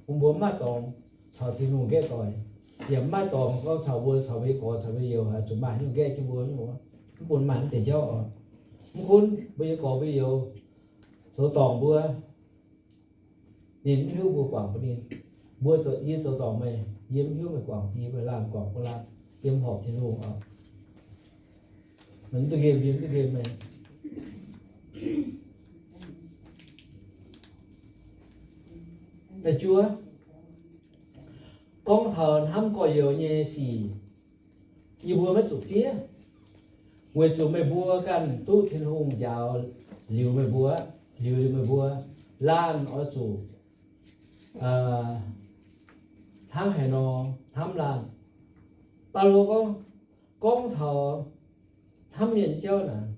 bun mbuo mv maaih dorngx caux Tin-Hungh nqaeqv doic, yaac mv maaih dorngx gorngv caux mbuo, caux mbuo nyei gorx, caux mbuo nyei youz, zuqc maaih haaix nyungc nqaeqv jienv mbuo nyungc, mv bun maaih mv deix jauv oc. Mv gunv mbuo nyei gorx mbuo nyei youz zoux dorngc mbuo, ninh mv hiuv mbuo guangc bun ninh. Mbuo zoux, yie zoux dorngc meih, yie mv hiuv meih guangc yie, meih laanh guangc mbuo laanh, yie mv horpc Tin-Hungh oc. Meih mv duqv nqemh, yie mv duqv nqemh meih. Da'juov, gorngv taux hnamv gorx-youz nyei sic, yie mbuo maiv zuqc fiev, weic zuqc meih mbuo ganh duqv Tin-Hungh njaaux liuz meih mbuo, liuz meih mbuo, laanh oix zuqc hnangv haaix nor hnamv laanh. Baulo gorngv, gorngv taux hnamv mienh nyei jauv naaic,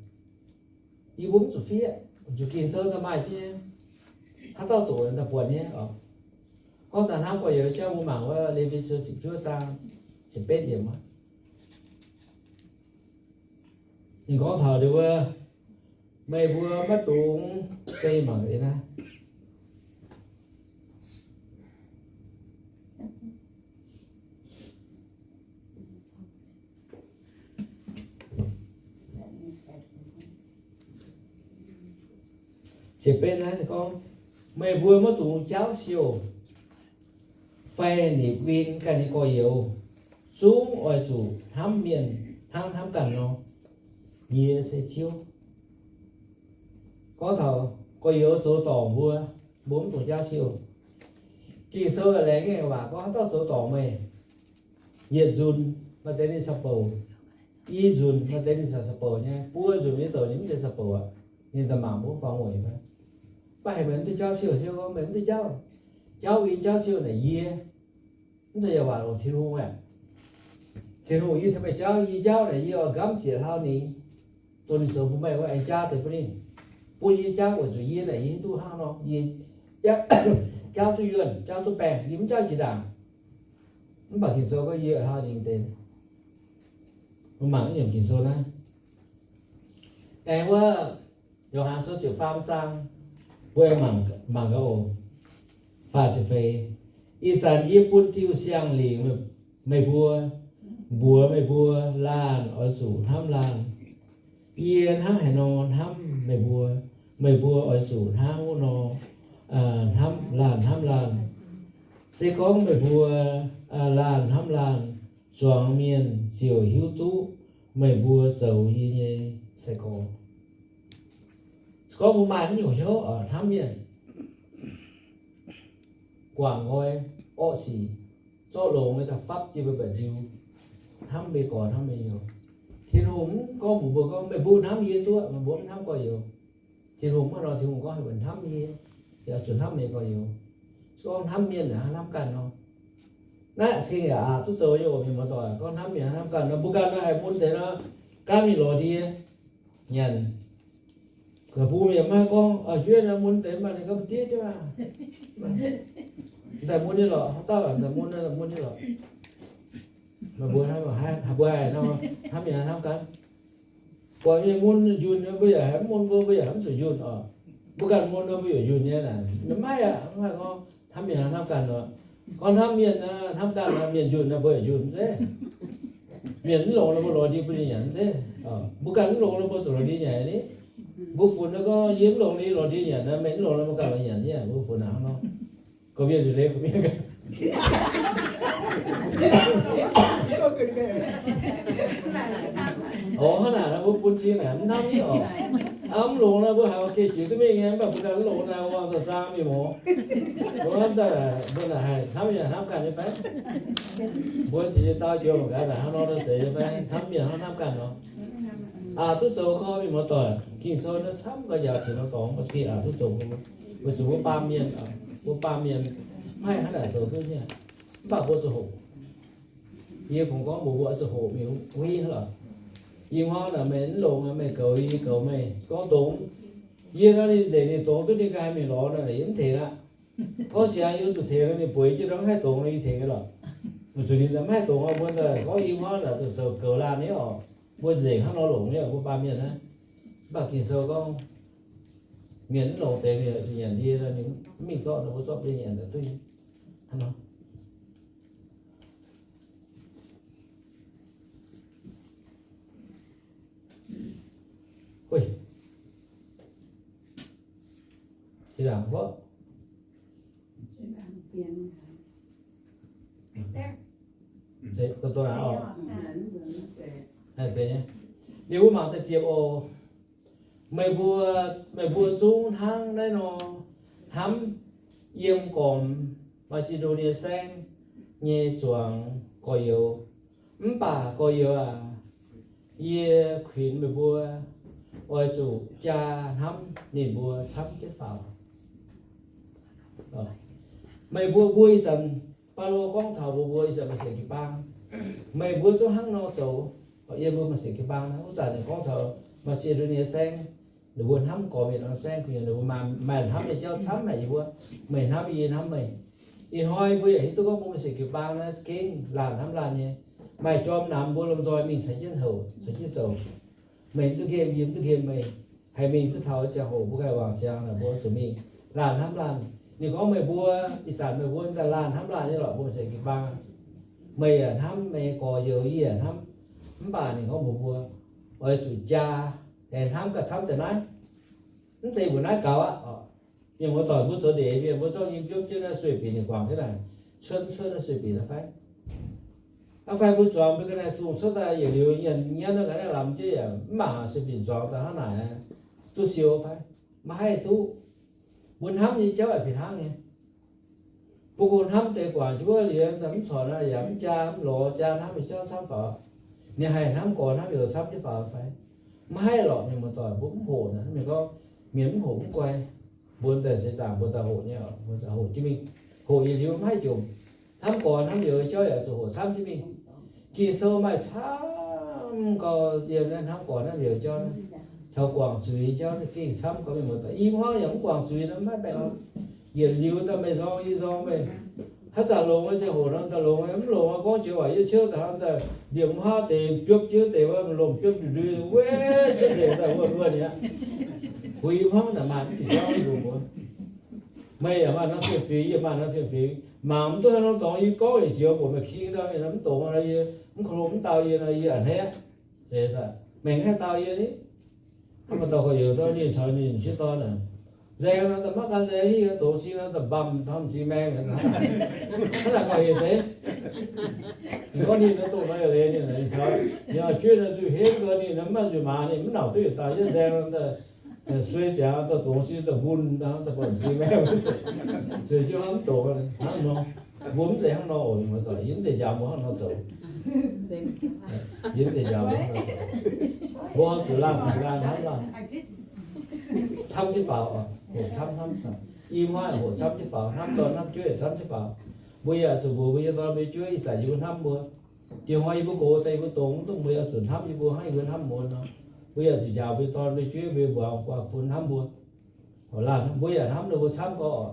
yie mbuo mv zuqc fiev, zuqc Ging-Sou daaih maaih jienv, haaix dauh doqc daaih buatc nyei oc. Gorngv taux hnamv gorx-youz jauv, mbuo mangc wuov Lewi Sou ziepc juov zaang ziepc betv yiemc. Ninh gorngv taux ndongc wuov, meih mbuo maiv dungx, da'nyeic mangc eix naaiv. Ziepc betv naaiv gorngv, meih mbuo maiv dungx jaauv siouh fai nipc win ganh nyei gorx-youz. Zungv oix zuqc hnamv mienh hnangv hnamv ganh nor. Yie se Ziouv. Gorngv taux gorx-youz zoux dorngc mbuo, mbuo mv dungx jaauv siouh. Ging-Sou laengz nyei waac gorngv, haaix dauh zoux dorngc meih, yietc nzunc maaih deix ninh saah bouc, i nzunc maaih deix ninh saah bouc nyei, buo nzunc nyei douc ninh mv zeiz saah bouc aqv. Ninh daaih mangc mbuo faaux weic fai? Mv baac heuc meih mv dungx jaauv siouh, siouh gorngv meih mv dungx jaauv. Jaauv win jaauv siouh naaic yie, mv zeiz yaac waac longc Tin-Hungh aqv. Tin-Hungh yie tengx meih jaauv, yie jaauv naaic yie oix nqamv ziec hlauv ningx, dongh ninh zoux bun meih wuov, aengx jaa deix bun ninh, bun yie jaauv weic zuqc yie naaic yie hiuv duqv hnangv nor, yie jaauv duqv yuonh, jaauv duqv baengh, yie mv jaauv jiex ndaangc. Mv baac Ging-Sou gorngv yie hlauv ningx deix. Mbuo mangc naaiv yiemc Ging-Sou naaiv. Aengx wuov, Yo^han Sou ziepc faam zaang, mbuo mangc, mangc gaax oc. Faah ziepc feix. Ih zanc yie bun diuh siang-lingc meih mbuo, mbuox meih mbuo laanh oix zuqc hnamv laanh. Yie hnangv haaix nor hnamv meih mbuo, meih mbuo oix zuqc hnangv wuov nor hnamv laanh, hnamv laanh. Se gorngv meih mbuo laanh hnamv laanh, zuangx mienh ziouc hiuv duqv meih mbuo zoux yie nyei sai-gorx. Se gorngv mbuo maaih naaiv nyungc hnyouv hnamv mienh, guangc nqoi orqv sic, zorqv longx nyei da'fapv jienv mbuo mba'nziu, hnamv mbuo nyei gorx hnamv mbuo nyei youz. Tin-Hungh mv gorngv mbuox mbuo gorngv, meih mbuo hnamv yie duqv, meih mbuo mv hnamv gorx-youz. Tin-Hungh mv hnangv nor, Tin-Hungh gorngv heuc meih hnamv yie, yaac zuqc hnamv meih nyei gorx-youz. Se gorngv hnamv mienh hnangv hnamv ganh nor. Naaiv cing yaac aqc duqv zoux nyei oc, mienh muoz-doic. Gorngv hnamv mienh hnangv hnamv ganh nor, mbuo ganh nor haiz mun deix nor, gaanv mingh lorz ndie nyanc. Ga'bung mienh maiv gorngv, juov nor mun deix mv baac ninh gorngv mv diev jienv maah. Daaih mun nyei lorqc, haaix dauh daaih mun, mun nyei lorqc. Meih mbuo hnamv, mbuo haiz nor, hnamv mienh hnangv hnamv ganh. Buatc mienh mun njunh, mbuo yaac haiz mv mun, mbuo, mbuo yaac mv zuqc njunh oc. Mbuo ganh mun nor, mbuo yaac njunh nyei naaic. Maiv aqv, mv haih gorngv hnamv mienh hnangv hnamv ganh oc. Gorngv hnamv mienh, hnamv ganh, mienh njunh nor, mbuo yaac njunh mv zeiz. Mienh mv longx nor, mbuo lorz ndie bun ninh nyanc mv zeiz. Mbuo ganh mv longx nor, mbuo zuqc lorz ndie nyanc ni. Mbuo funx nor gorngv, yie mv longx, yie lorz ndie nyanc nor, meih mv longx nor, mbuo ganh lorz nyanc ni. Mbuo funx hnangv nor. Gorqv-mienh nduqc leiz gorqv-mienh. Orv, hnangv naaic nor mbuo bun cing naaic mv hnamv ni oc. Mv longx nor mbuo haiz oix geh jiex duqv mingh nyei, mv baac mbuo ganh mv longx naaic, mbuo zuqc zaang mingh mouz. Mbuo hnamv daaih, mbuo naaic haih hnamv yaac hnamv ganh nyei fai? Mbuo tengx nyei dau joux mangc gaax naaic hnangv nor nor zeiz nyei fai? Hnamv mienh hnangv hnamv ganh nor. Aqc duqv zoux gorqv-mienh muoz-doic, Ging-Sou naaiv camv gau njaaux cingx nor dorngx, mbuo gengh aqc duqv zoux. Weic zuqc mbuo baamh mienh, mbuo baamh mienh maiv haih hnangv naaic zoux duqv nyei. Mv baac mbuo zuqc hoqc. Yie kungx gorngv mbuox mbuo oix zuqc hoqc mingh wuov hingv lorqc. Yie hnangv naaic meih mv longx, meih goux yie, yie goux meih, gorngv dongz. Yie nor ninh nzengc, ninh dongz duqv ninh ganh haih mingh lorz nor, yie mv tengx aqv. Gorngv siang yie zuqc tengx nor, ninh bueix jienv nor mv haih dongz nor, yie tengx nyei lorqc. Weic zuqc ninh mv haih dongz, mbuo gorngv yie hnangv naaic zoux goux laanh nyei oc. Mbuo nzengc hnangv nor longx nyei, mbuo baamh mienh naaiv. Mv baac Ging-Sou gorngv, mienh mv longx deix mienh zuqc nyanc ndie nor, ninh mv mingh zorqv nor, mbuo zorqv bun ninh nyanc daaih duqv. Liuz wuov mangc da'ziepc oc. Meih mbuo, meih mbuo zungv hnangv naaiv nor hnamv yiem gormx Maa^si^ndo^nie Saengv nyei zuangx gorx-youz. Mv baac gorx-youz aac, yie kuinx meih mbuo oix zuqc jaa hnamv ninh mbuo camv jienv faaux. Meih mbuo, mbuo ih zanc, Baulo gorngv taux mbuo, mbuo ih zanc maaih sienx jiu-baang. Meih mbuo zungv hnangv nor zoux. Yie mbuo maaih sienx jiu-baang naaiv, wuov zanc ninh gorngv taux Maa^si^ndo^nie Saengv, ninh mbuo hnamv gormx mienh norm saengv, kuh yiem ninh mbuo maaih, maaih hnamv nyei jauv camv haic yie mbuo. Meih hnamv yie, yie hnamv meih. Ih hnoi mbuo yaac hiuv duqv gorngv mbuo maaih sienx jiu-baang naaiv za'gengh laanh hnamv laanh nyei. Maaih jorm namx mbuo lomh nzoih mingh caux jienv houc, caux jienv zoux. Meih mv duqv nqemh, yie mv duqv nqemh meih. Haih mingh duqv taux ziangh hoc mbuo ganh wangc ziangx naaic mbuo zuqc mingh. Laanh hnamv laanh. Ninh gorngv meih mbuo, ih zanc meih mbuo daaih laanh hnamv laanh nyei lorqc, mbuo maaih sienx jiu-baang. Meih yaac hnamv meih gorx-youz, yie yaac hnamv. Mv baac ninh gorngv mbuox mbuo, oix zuqc jaa, aengx hnamv gauh camv deix naaiv. Mv zeiz mbuo naaiv gaux aqv. Mienh muoz-doic mbuo zoux ndeic mienh mbuo zorqv nyei biopv jienv naaiv sueih binc ninh guangc jienv naaic, cuotv cuotv naaiv sueih binc naaiv fai? Aa fai mbuo zuangx mbuo ga'naaiv zungh cuotv daaih yietc liuz nyienz nyienv naaiv ga'naaiv lamz jienv yaac mv mangc sueih binc zuangx daaih hnangv naaic, duqv siou fai? Maiv haih duqv. Mbuo hnamv nyei jauv yaac fih hnangv nyei. Mbuo kungx hnamv deix guangc jienv wuov liuz, mv corc naaiv yaac mv jaa mv lorz jaa hnamv nyei jauv camv faaux. Ninh haih hnamv gorx hnamv youz camv jienv faaux fai? Maiv haih lorqc, mienh muoz-doic, mbuo mv hoqc naaic, mienh gorngv mienh mv hoqc mv guai. Mbuo daaih seix zaangc mbuo daaih hoqc nyei, mbuo daaih hoqc jienv mingh. Hoqc yietc liuz mv haih jomc. Hnamv gorx hnamv youz jauv yaac zuqc hoqc camv jienv mingh. Ging-Sou maaih camv gau yiem naaiv hnamv gorx hnamv youz jauv naaiv, caux guangc zuiz jauv naaiv gengh camv gau mingh muoz-doic. I hmuangv yaac mv guangc zuiz naaiv maiv baengh orn. Yietc liuz daaih meih nzorng yie nzorng meih. Haaix zanc longx nyei ziangh hoc nor daaih longx, mv longx gorngv joux waac yie ciouv daaih hnangv daaih ndiemc mv haav deix biopv jienv deix wuov lomh biopv ndui ndui weic cuotv nzengc daaih wuonh wuonh aqv. Huix hmuangv naaic maaih mv diuc jauv lungh mbuo. Meih yaac maaih norm fiem-fingx, yie maaih norm fiem-fingx. Mangc mv duqv haaix norm dorngx yie gorngv yietc joux buatc meih king ndau, yie mv dongz nor, yie mv kungx mv dau yie nor, yie a'hneiv. Meih haih dau yie ni? Hnangv maaih dauh gorx-youz dorh ninh caux ninh sieqv dorn aac, nzaeng nor da'maiv gan nzaeng, hiuv dongz sing nor da'mbamv taux m'zing maeng hnangv naaic gorngv heuc deix. Ninh gorngv ninh nor dongh nor yaac leiz ninh caux, ninh oix jueiv nor nzuih henv nor, ninh mv maaih nzuih maaz, ninh mv nauc duqv yietc dauh, yie nzaeng nor suei ziangx daaih dongz sing daaih mbunh hnangv daaih buatc m'zing maeng. Zueiz jienv hnangv mv dongz hnangv nor. Mbuo mv zeiz hnangv nor oc, mienh muoz-doic, yie mv zeiz njaaux mbuo hnangv nor zoux. Yie mv zeiz njaaux mbuo hnangv nor zoux. Mbuo zuqc laanh zuqc laanh hnamv laanh. Camv jienv faaux oc, hoqc camv hnamv. I hmuangv hoqc camv jienv faaux, hnamv dorn hnamv jueiv camv jienv faaux. Mbuo yaac zuqc mbuox mbuo nyei dorn mbuo nyei jueiv ih zanc yie mbuo hnamv mbuo. Diex hnoi yie mbuo gox daaih yie mbuo dongz mv duqv, mbuo yaac zuqc hnamv yie mbuo hnangv yie mbuo hnamv mbuo nor. Mbuo yaac zuqc njaaux mbuo nyei dorn mbuo nyei jueiv, mbuo mbuangz guaax fun hnamv mbuo. Oc, laanh mbuo yaac hnamv ninh mbuo camv gorx.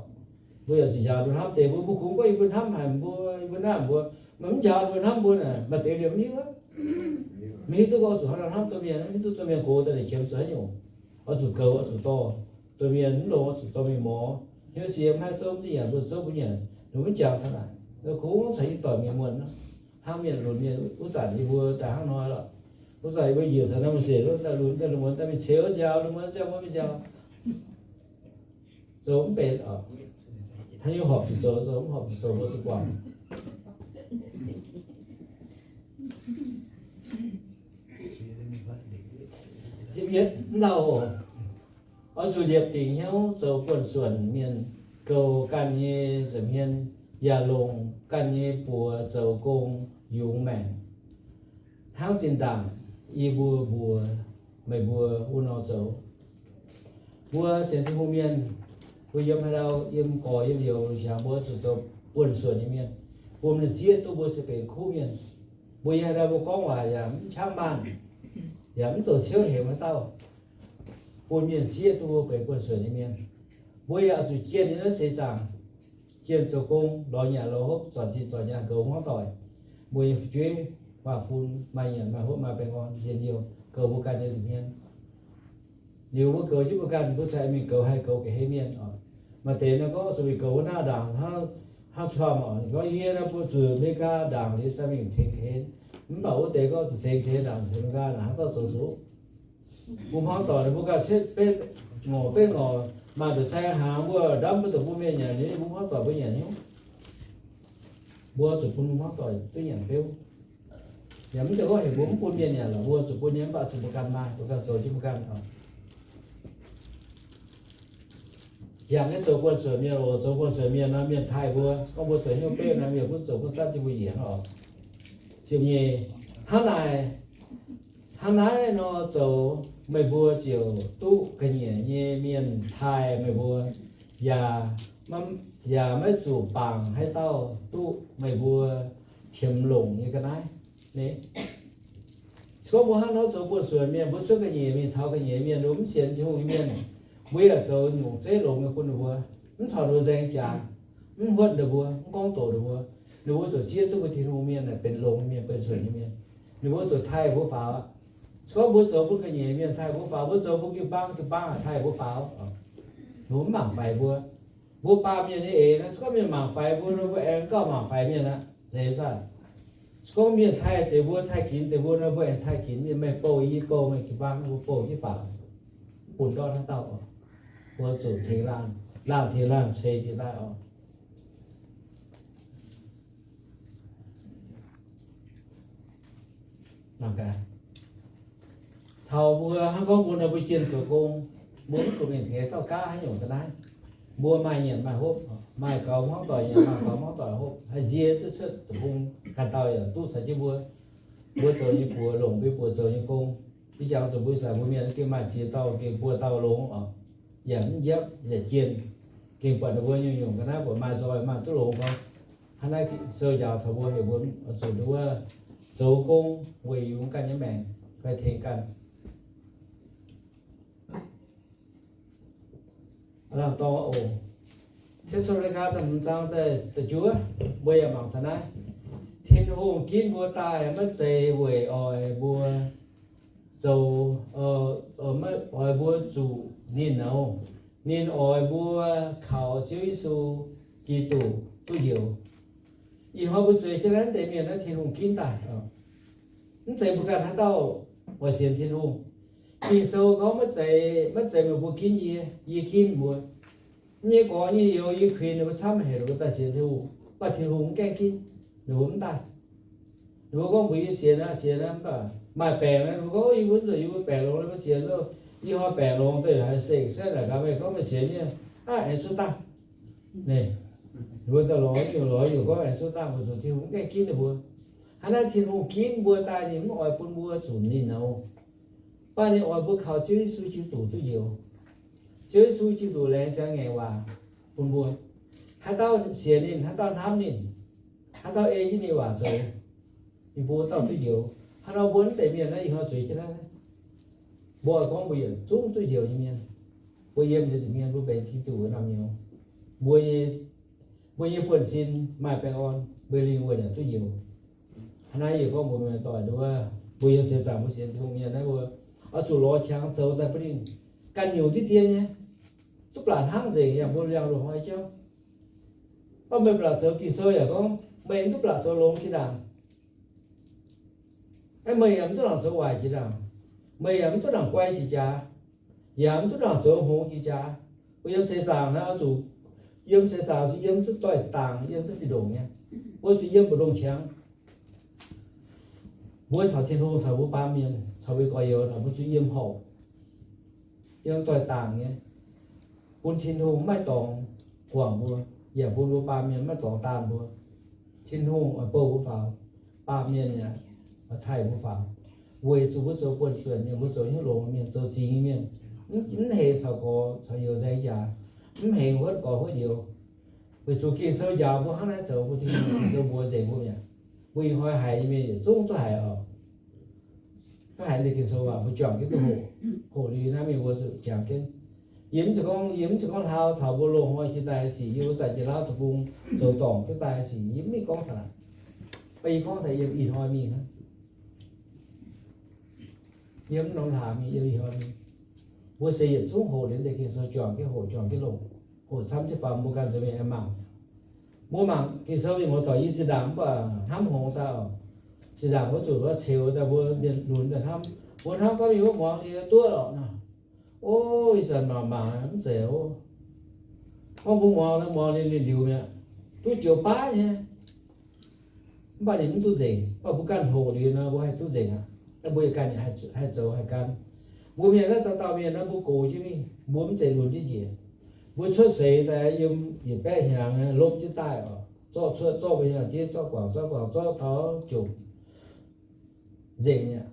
Mbuo yaac zuqc njaaux mbuo hnamv deix mbuo, mbuo kungx gorngv yie mbuo hnamv haic mbuo, yie mbuo naaiv mbuo, meih mv njaaux mbuo hnamv mbuo naaic, maaih deix liemh mv hiuv aqv. Mv hiuv duqv gorngv zuqc hnangv nor hnamv domh mienh, mv hiuv duqv domh mienh gox daaih ninh qiemx zuqc haaix nyungc. Oix zuqc goux, oix zuqc dorh domh mienh, mv longx oix zuqc dorh mingh morz. Hnyouv sie mv haih zouv mv duqv nyanc, mbuo zouv mbuo nyanc, ninh mv jangx taux naaic. Kungx caux yie doic mienh muonh hnangv mienh lunx mienh. Wuov zanc yie mbuo daaih hnangv nor lorqc. Wuov zanc yie mbuo njiec taux naaiv mbuo se daaih lunx daaih lunx daaih mingh ceux nziaaux, lunx nziaaux mbuo mingh nziaaux. Zoux mv benx oc. Haaix nyungc horpc zuqc zoux, zoux mv horpc zuqc zoux, mbuo zuqc guangc. Ziepc yietv, mv lauh oc. Oix zuqc liepc dingc hnyouv zoux buonv-suonc mienh, goux ganh nyei nza'hmien, yaac longc ganh nyei buoz zoux gong yungz maengc, hnangv zinh ndaangc yie mbuo mbuox meih mbuo wuov nor zoux. Mbuo sienx Tin-Hungh mienh, mbuo yiem haaix ndau, yiem gorx yiem youz, hnyangx mbuo zuqc zoux buonv-suonc nyei mienh, bun mienh zieqv duqv mbuo se benx kuv mienh. Mbuo yiem haaix ndau mbuo gorngv waac yaac mv qangv maanh, yaac mv zoux ciouv hemx haaix dauh, bun mienh zieqv duqv mbuo benx buonv-suonc nyei mienh. Mbuo yaac zuqc jienh nyei naaiv seix zaangc, jienh zoux gong, lorz nyanc lorz hopv, zornc zinh zornc nyaanh goux hmuangv doic. Mbuo nyei fu'jueiv maaih fun, maaih nyanc maaih hopv, maaih baengh orn njien-youh, goux mbuo ganh nyei nza'hmien. Liuz mbuo goux jienv mbuo ganh, mbuo cingx mingh goux haih goux ga'hlen mienh oc. Maaih deix nor gorngv zuqc mingh goux wuov naaiv ndaangc hnangv, hnangv Trump oc, ninh gorngv, yie naaiv bun zuqc America ndaangc liuz sai mingh tengx Canada. Mv baac wuov deix gorngv zuqc tengx Canada ndaangc tengx America naaic, haaix dauh zoux zuqc? Mbuo hmuangv doic ninh mbuo ganh cietv betv ngorc betv ngorc, maaih nduqc cai hnaangx mbuo ndamv mbuo deic-bung mienh nyanc, ninh mbuo hmuangv doic mbuo nyanc hnyouv. Mbuo zuqc bun mbuo hmuangv doic duqv nyanc beuv. Yaac mv zeiz gorngv heuc mbuo mv bun mienh nyanc lorqc, mbuo zuqc bun nyei, mv baac zuqc mbuo ganh maaih, mbuo ganh zoux jienv mbuo ganh oc. Yangh naaiv zoux buonv-suonc mienh oc, zoux buonv-suonc mienh nor, mienh taaih mbuo, gorngv mbuo zoux hnyouv betv nor, mienh gunv zoux gunv zatv jienv mbuo njiec oc. Ziepc nyeic, hnangv naaic, hnangv naaiv nor zoux meih mbuo ziouc duqv ga'nyiec nyei mienh taaih meih mbuo, yaac, yaac maiv zuqc bangc haaix dauh duqv meih mbuo qiemx longc nyei ga'naaiv. Ni, se gorngv mbuo hnangv nor zoux buonv-suonc mienh, mbuo cuotv ga'nyiec mingh caux ga'nyiec mienh, mbuo mv sienx Tin-Hungh nyei mienh, mbuo yaac zoux nyungc zeiv longx nyei bun ninh mbuo, mv caux ninh mbuo nzaeng jaax, mv huotv ninh mbuo, mv gorngv doqc ninh mbuo. Ninh mbuo ziouc zieqv duqv mbuo Tin-Hungh mienh naaic benx longx nyei mienh, benx suonc nyei mienh. Ninh mbuo ziouc taaih mbuo faaux. Se gorngv mbuo zoux bun ga'nyiec mienh taaih mbuo faaux, mbuo zoux bun jiu-baang, jiu-baang taaih mbuo faaux. Ninh mbuo mv mangc faix mbuo. Mbuo baamh mienh nyei eix naaiv, se gorngv mienh mangc faix mbuo nor, mbuo aengx gauh mangc faix mienh aqv. Zeiz saah? Se gorngv mienh taaih deix mbuo, taaih ginx deix mbuo nor, mbuo aengx taaih ginx mienh. Meih bouh yie, yie bouh meih, jiu-baang mbuo bouh jienv faaux, mv bun ndortv haaix dauh oc. Mbuo zuqc tengx laanh, laanh tengx laanh ceix jiez daaih oc. Mangc gaax, taux mbuo hnangv gorngv mbuo nor, mbuo jienh zoux gong, mbuo mv zuqc mingh tengx dauh gaav haaix nyungc ga'naaiv. Mbuo maaih nyanc maaih hopv, maaih gaux hmuangv doic nyanc, maaih gaux hmuangv doic hopv, haih nzie duqv cuotv deic-bung, ganh dauh yaac duqv caux jienv mbuo. Mbuo zoux nyei buoz longc mbuo buoz zoux nyei gong. Ih jangx zuqc mbuo ih zanc mbuo mienh gengh maaih ziex dauh, gengh buo dauh longx oc. Yaac mv njiepv yaac jienh, gengh buatc ninh mbuo nyungc-nyungc ga'naaiv buatc maaih nzoih maaih duqv longx gorngv. Hnangv naaiv sou njaaux taux mbuo heuc mbuo zuqc nduov zoux gong weic yungz ganh nyei maengc fai tengx ganh. Aav lamh dorng oc. Te^saa^lo^ni^gaa da'hmz zaang da'juov, mbuo yaac mangc taux naaiv. Tin-Hungh ginv mbuo daaih maiv zeiz weic oix mbuo zoux, oix mbuo zuqc ninh nouz. Ninh oix mbuo kaux Ziouv Yesu Giduc duqv njoux. Ih hnoi mbuo zueiz jienv naaiv deix mienh naaiv Tin-Hungh ginv daaih. Mv zeiz mbuo ganh haaix dauh oix sienx Tin-Hungh. Ging-Sou gorngv maiv zeiz, maiv zeiz meih mbuo ginv yie, yie ginv mbuo. Yie nyei gorx nyei youz yie kuinx ninh mbuo camv haic, ninh mbuo daaih sienx Tin-Hungh, mv baac Tin-Hungh mv gaengh ginv, ninh mbuo mv daaih. Ninh mbuo gorngv mbuox yie sienx aqv, sienx aqv, mv baac maaih baengc nor, ninh mbuo gorngv yie mbuo mv zuqc yie mbuo baengc longx, ninh mbuo sienx loh. Ih hnoi baengc longx daaih haiz se ga'naaic gaax meih gorngv meih sienx nyei, aqv, aengx zuov dangh. Ninh mbuo daaih lorz nyungc lorz nyungc gorngv aengx zuov dangh, weic zuqc Tin-Hungh mv gaengh ginv ninh mbuo. Hnangv naaiv Tin-Hungh ginv mbuo daaih ninh mv oix bun mbuo zuqc ninh nouz, mv baac ninh oix mbuo kaux Ziouv Yesu Giduc duqv njoux. Ziouv Yesu Giduc laengz ziangx ngaengc waac bun mbuo. Haaix dauh sienx ninh, haaix dauh hnamv ninh, haaix dauh ei jienv ninh waac zoux, ninh mbuo dauh duqv njoux. Hnangv nor mbuo naaiv deix mienh naaiv ih hnoi zueiz jienv naaiv, mbuo oix gorngv mbuo yietc zungv duqv njoux nyei mienh. Mbuo yiem nyei nza'hmien mbuo benx Giduc wuov norm nyouz. Mbuo nyei, mbuo nyei buonv-sin maaih baengh orn, mbuo lingh wuonh yaac duqv njoux. Hnangv naaiv yie gorngv mbuox meih doic nduov, mbuo yiem seix zaangc mbuo sienx Tin-Hungh mienh naaiv mbuo oix zuqc lorz qangx zoux daaih bun ninh ganh nyungc diqv dien nyei, duqv baac hnangv nzengc yaac mbuo liangx loz-hnoi jauv. Mv baac meih baac zoux Ging-Sou yaac gorngv meih mv duqv baac zoux longx jiex ndaangc. Aeqv, meih yaac mv duqv nangc zoux waaic jiex ndaangc. Meih yaac mv duqv nangc guai jiex jaax, yaac mv duqv nangc zoux hngongx jiex jaax. Mbuo yiem seix zaangc naaiv oix zuqc, yiem seix zaangc zuqc yiem duqv doix dangc, yiem duqv fih ndongc nyei. Mbuo zuqc yiem mbu'ndongx qangx. Mbuo caux Tin-Hungh, caux mbuo baamh mienh, caux mbuo gorx-youz naaic, mbuo zuqc yiem horpc, yiem doix dangc nyei, bun Tin-Hungh maiv dorngx guangc mbuo, yaac bun mbuo baamh mienh maiv dorngx daanh mbuo. Tin-Hungh oix bouh mbuo faaux, baamh mienh yaac oix taaih mbuo faaux, weic zuqc mbuo zoux buonv-suonc mienh, mbuo zoux hnyouv longx mienh, zoux zingx nyei mienh, mv hengx caux gorx caux youz nzaeng jaax, mv hengx huotv gorx huotv youz. Weic zuqc Ging-Sou njaaux mbuo hnangv naaiv zoux, mbuo Tin-Hungh Ging-Sou mbuox nzengc mbuo mi'aqv. Mbuo ih hnoi haiz nyei mienh yietc zungv duqv haiz oc. Duqv haiz naaiv Ging-Sou waac, mbuo juangc jienv duqv hoqc. Hoqc liuz naaiv mingh mbuo zuqc jangx jienv. Yie mv zeiz gorngv, yie mv zeiz gorngv hlaau taux mbuo loz-hnoi jiex daaih sic, yie mbuo zanc jiex Laauv Deic-Bung zoux dorngc jienv daaih sic, yie mv mingh gorngv taux naaic. Mv baac yie gorngv taux yiem ih hnoi mingh hnangv. Yiem norm hlaax mingh, yiem ih hnoi mingh, mbuo se yietc zungv hoqc liuz deix Ging-Sou juangc jienv hoqc, juangc jienv longc, hoqc camv jienv faaux, mbuo ganh nzuonx mingh aengx mangc. Mbuo mangc Ging-Sou mienh muoz-doic, yie zinh ndaangc mv baac hnamv hngongx daaih oc. Zinh ndaangc wuov zuqc wuov ceux daaih mbuo mienh lunx daaih hnamv. Mbuo hnamv gorngv mingh wuov muangx ninh duqv lorqc nor. O, ih zanc mangc mangc mv zeiz oc. Gorngv mbuo muangx nor, muangx ninh liuz mi'aqv, duqv joux baav nyei. Mv baac ninh mv duqv nzengc. Mv baac mbuo ganh hoqc liuz nor, mbuo haih duqv nzengc aqv. Mbuo yaac ganh haih zoux haih gan. Mbuo mienh naaiv zaux dauh mienh nor, mbuo gox jienv mingh, mbuo mv zeiz lunx jienv njiec. Mbuo cuotv seix daaih yiem yietc baeqv hnyangx lopv jienv daaih oc. Zorqv cuotv zorqv mbuo hnyangx-jeiv, zorqv guangc zorqv guangc zorqv taux jomc nzengc mi'aqv.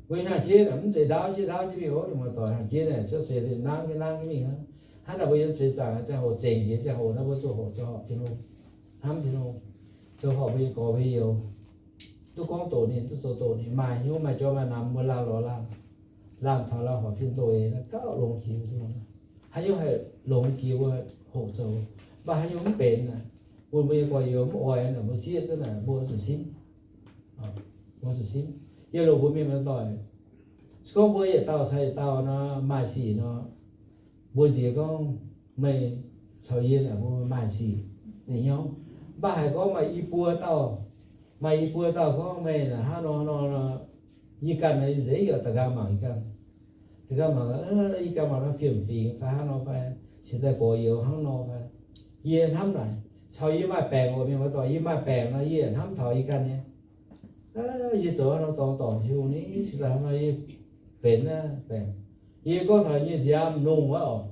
Mbuo hnyangx-jeiv naaic mv zeiz ndaauv jienv ndaauv jienv mingh oc. Mienh muoz-doic, hnyangx-jeiv naaic cuotv seix nangv jienv nangv jienv mingh hnangv. Hnangv naaic mbuo yiem zueiz zaangc ziangh hoc, zengc jiex ziangh hoc naaiv, mbuo zoux horpc zoux horpc Tin-Hungh, hnamv Tin-Hungh, zoux horpc mbuo nyei gorx mbuo nyei youz, duqv gorngv doqc ninh, duqv zoux doqc ninh, maaih hnyouv maaih jauv maaih namx mbuo laanh lorz laanh, laanh caux laanh horpc fim doh eix, gauh longx jiex. Haaix nyungc haih longx jiex mbuo hoqc zoux, mv baac haaix nyungc mv benx naaic, bun mbuo nyei gorx-youz mv oix naaic, mbuo zieqv duqv naaic, mbuo zuqc simv. Mbuo zuqc simv. Yiem loz mbuo mienh muoz-doic, se gorngv mbuo yietc dauh caux yietc dauh nor maaih sic nor, mbuo nziex gorngv meih caux yie naaic mbuo maaih sic nyei hnyouv. Mv baac haiz gorngv maaih i buo dauh, maaih i buo dauh gorngv meih naaic hnangv nor hnangv nor, yie ganh naaic nzengc yaac da'nqaang mangc yie ganh. Da'nqaang mangc, yie ganh mangc nor fiem-fingx fai hnangv nor fai, cingx daaih gorx-youz hnangv nor fai. Yie hnamv naaic, caux yie maaih baengc oc, mienh muoz-doic, yie maaih baengc nor yie yaac hnamv taux yie ganh nyei. Yie zoux hnangv nor dorngx dorngc Tin-Hungh ni, cingx daaih hnangv nor yie benx naaiv baengc. Yie gorngv taux yie nyei nziaamv longx wuov oc.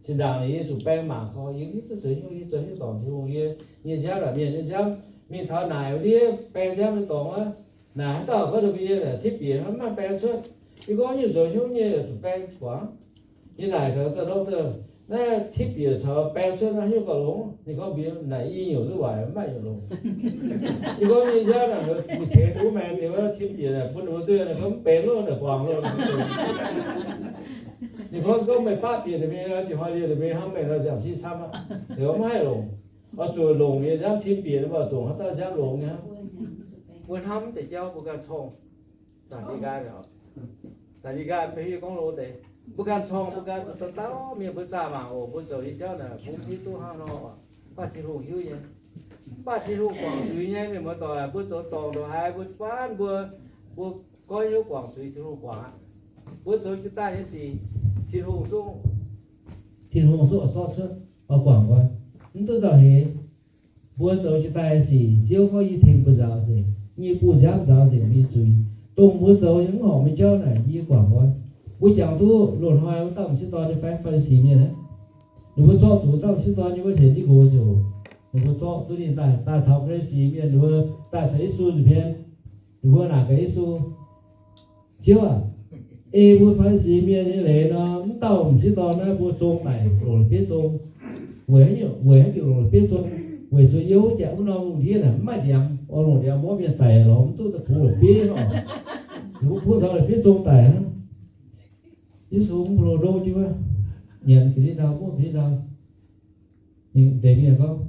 Zinh ndaangc naaic yie zuqc baeng mangc gorx, yie mv duqv zoux hnyouv, yie zoux hnyouv dorngc Tin-Hungh, yie nyei nziaamv naaic mienh nyei nziaamv mingh taux naaic wuov ndiev baeng nziaamv nyei dorngx wuov, naaic haaix dauh gorngv ninh mbuo nyei naaic tipv bieqc hnangv maiv baeng cuotv. Yie gorngv nyungc zoux hnyouv nyei zuqc baeng guangc. Yie naaic gaax dauh doctor, naaiv tipv bieqc caux baeng cuotv naaiv haaix nyungc gauh longx? Ninh gorngv mbuox naaic i nyungc duqv waaic, mv maaih nyungc longx. Yie gorngv nyei nziaamv naaic mbuo ceix duqv maengx deix wuov tipv bieqc naaic bun ninh mbuo duqv, ninh gorngv mv benx loh, naaic guangc loh. Ninh gorngv se gorngv meih baqv bieqc ninh mingh nor, dinh hnoi liuz ninh mingh hnamv meih nor, nziaamv cin camv aqv. Ninh gorngv mv haih longc. Oix zuqc longc nyei nziaamv, tin bieqc ninh mbuo zuqc haaix dauh nziaamv longx nyei hnangv. Mbuo hnamv deix jauv mbuo ganh corngh. Da'nyeic nqaai, da'nyeic nqaai mv baac hiuv gorngv loz deix, mbuo ganh corngh mbuo ganh zuqc dauh dauh mienh mbuo zaah mangc oc. Mbuo zoux nyei jauv naaic bun hiuv duqv hnangv nor, mv baac Tin-Hungh hiuv nyei. Mv baac Tin-Hungh guangc zuiz nyei, mienh muoz-doic, mbuo zoux dorngc ndongc haaix mbuo faanv mbuo, mbuo goiv hnyouv guangc zuiz Tin-Hungh guangc aqv. Mbuo zoux jiex daaih nyei sic, Tin-Hungh zungv, Tin-Hungh zungv oix zorqv cuotv, oix guangc nqoi, mv duqv nzauh heix. Mbuo zoux jiex daaih nyei sic, Ziouv gorngv yie tengx mbuo nzaaux nzengc, yie bun nziaamv nzaaux nzengc mbuo nyei zuiz. Dongh mbuo zoux nyei mv horpc nyei jauv naaic yie guangc nqoi. Mbuo jangx duqv loz-hnoi wuov dauh m'sieqv dorn nyei fai Faa^li^si mienh aeqv, ninh mbuo zorqv zuqc dauh m'sieqv dorn nyei wuov hleix ndiqv nqox ziouc, ninh mbuo zorqv duqv ninh daaih, daaih taux Faa^li^si mienh, ninh mbuo daaih caux Yesu nza'hmien, ninh mbuo naaic gaax Yesu, Ziouv aac, ei mbuo Faa^li^si mienh nyei leiz nor, mv dauh m'sieqv dorn naaiv mbuo zong daic longc la'bieiv zong. Weic haaix, weic haaix diuc longc la'bieiv zong? Weic zuqc yiem wuov jaax wuov norm lungh ndiev naaic mv maaih ndiangx, oix longc ndiangx mborqv mienh daic lorz mv duqv daaih kungx la'bieiv oc. Ninh mbuo kungx taux la'bieiv zong daic hnangv. Yesu mv baac loz-ndoqv jienv wuov, nyanc ga'ndiev ndau, mungv ga'ndiev ndau. Ninh deix mienh gorngv,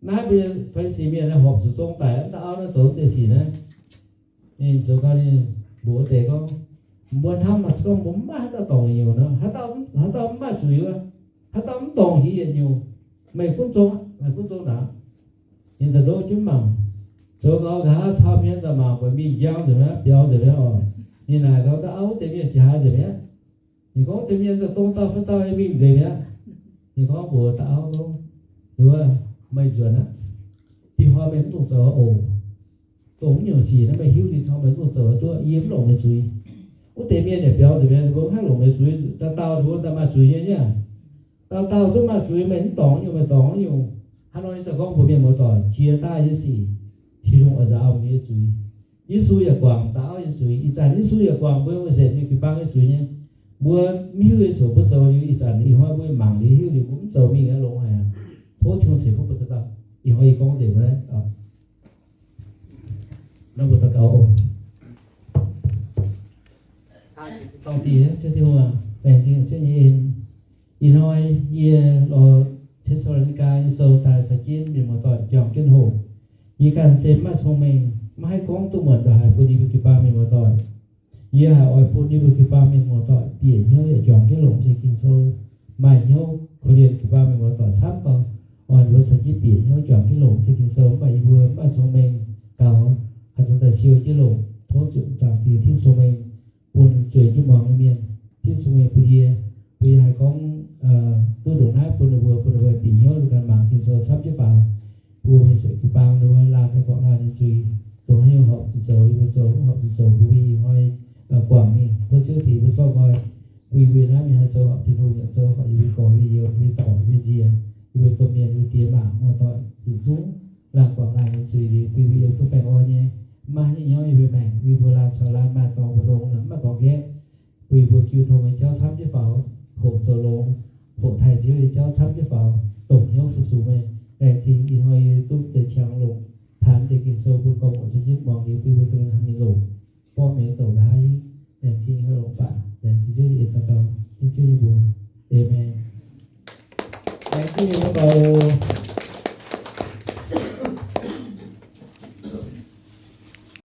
naaiv mbuo Faa^li^si mienh naaiv horpc zuqc zong daic wuov dauh auv naaiv zoux deix sic naaiv. Ninh zoux gau, ninh mbuox wuov deix gorngv, mbuo hnamv mangc se gorngv mbuo mv maaih haaix dauh dorngc nyungc nor, haaix dauh, haaix dauh mv maaih zuiz wuov, haaix dauh mv dorngc haaix yietc nyungc, meih gunv zong, meih gunv zong naaic. Ninh daaih ndoqv jienv mangc, zoux gau nqa'haav cau hmien daaih mangc, buatc mingh njang nzengc mi'aqv, biaux nzengc mi'aqv oc. Ninh naaic gau dauh auv wuov deix mienh, jiex haaix nzengc mi'aqv? Ninh gorngv, deix mienh daaih dongh dauh fai dauh nyei mingh nzengc mi'aqv. Ninh gorngv mbuox dauh auv gorngv, nduov, meih nzuonx aqv. Dinh hnoi meih mv dungx zoux oc. Dongh mv nyungc sic naaiv meih hiuv, dinh hnoi meih mv dungx zoux duqv, yie mv longc meih zuiz. Wuov deix mienh yaac biaux nzengc mi'aqv, ninh mbuo mv haih longc meih zuiz. Dauh dauh ninh mbuo daaih maaih zuiz nyei niaa. Dauh dauh zungv maaih zuiz, meih mv dorngc nyungc, meih dorngc nyungc. Hnangv nor yie za'gengh gorngv mbuox mienh muoz-doic, jiex daaih nyei sic, Tin-Hungh oix nzaaux meih nyei zuiz. Yesu yaac guangc dauh auv nyei zuiz. Ih zanc Yesu yaac guangc mbuo wuov nzengc mingh jiu-baang nyei zuiz nyei. Mbuo mv hiuv nyei ziouc mbuo zoux liuz, ih zanc ih hnoi mbuo mangc liuz hiuv liuz, mbuo mv zoux mingh aqv, longx haic aqv. Tov Tin-Hungh ceix fuqv bun dauh dauh. Ih hnoi yie gorngv nzengc mbuo naaiv. Nor mbuo daux gaux oc. Dongh Tin-Hungh, Ziouv Tin-Hungh aac, laengz zingh Ziouv nyei en. Ih hnoi yie lorz Te^saa^lo^ni^gaa nyei sou daaih caux jienv mienh muoz-doic juangc jienv hoqc. Yie ganh se mv maaih cong-mengh, maiv haih gorngv duqv muonc ndongc haaix bun yie mbuo jiu-baang mienh muoz-doic. Yie haiz oix bun yie mbuo jiu-baang mienh muoz-doic bieqc hnyouv yaac juangc jienv longc nyei Ging-Sou, maaih hnyouv korv-lienh jiu-baang mienh muoz-doic camv gau. Oix ninh mbuo caux jienv bieqc hnyouv juangc jienv longc Ging-Sou, mv baac yie mbuo mv maaih cong-mengh gaux, haaix zanc daaih siou jienv longc. Tov Ziouv Zaangc Diex tipv cong-mengh bun zueiz jienv muangx nyei mienh, tipv cong-mengh bun yie, bun yie haih gorngv duqv ndongc naaiv bun ninh mbuo, bun ninh mbuo bieqc hnyouv, ninh mbuo ganh mangc Ging-Sou camv jienv faaux. Bun mbuo mienh se jiu-baang ninh mbuo laanh nyei, guangc laanh nyei zuiz, dongh haaix nyungc horpc zuqc zoux yie mbuo zoux, mv horpc zuqc zoux bun mbuo ih hnoi guangc mingh. Tov Ziouv Diex mbuo zorqv nqoi, bun yie mbuo naaiv mingh haih zoux horpc Tin-Hungh, zoux horpc yie mbuo gorx, yie mbuo youh, yie mbuo dorc, yie mbuo nziez, yie mbuo domh mienh, yie mbuo diex maac muoz-doic yietc zungv laanh guangc laanh nyei zuiz liuz, bun yie mbuo yiem duqv baengh orn nyei, mv maaih haaix nyungc hnyouv yie mbuo maengc. Bun yie mbuo laanh caux laanh maaih dorngx mbu'ndongx, mv maaih gorngv nqaeqv. Bun yie mbuo jiu tong nyei jauv camv jienv faaux, hoqc zoux longx, hoqc taaih Ziouv nyei jauv camv jienv faaux, dongh hnyouv fu-sux meih. Laengz zingh ih hnoi yie duqv deix qangx longc, taanx deix Ging-Sou bun gorngv muoc caux jienv muangx liuz, bun yie mbuo duqv hnangv mingh longc, borqv mengh douc nqa'haav hingv. Laengz zingh ih hnoi longc baac, laengz zingh Ziouv nyei en daux gaux, in Ziouv nyei mbuox. Aamen. Laengz zingh mienh muoz-doic oc.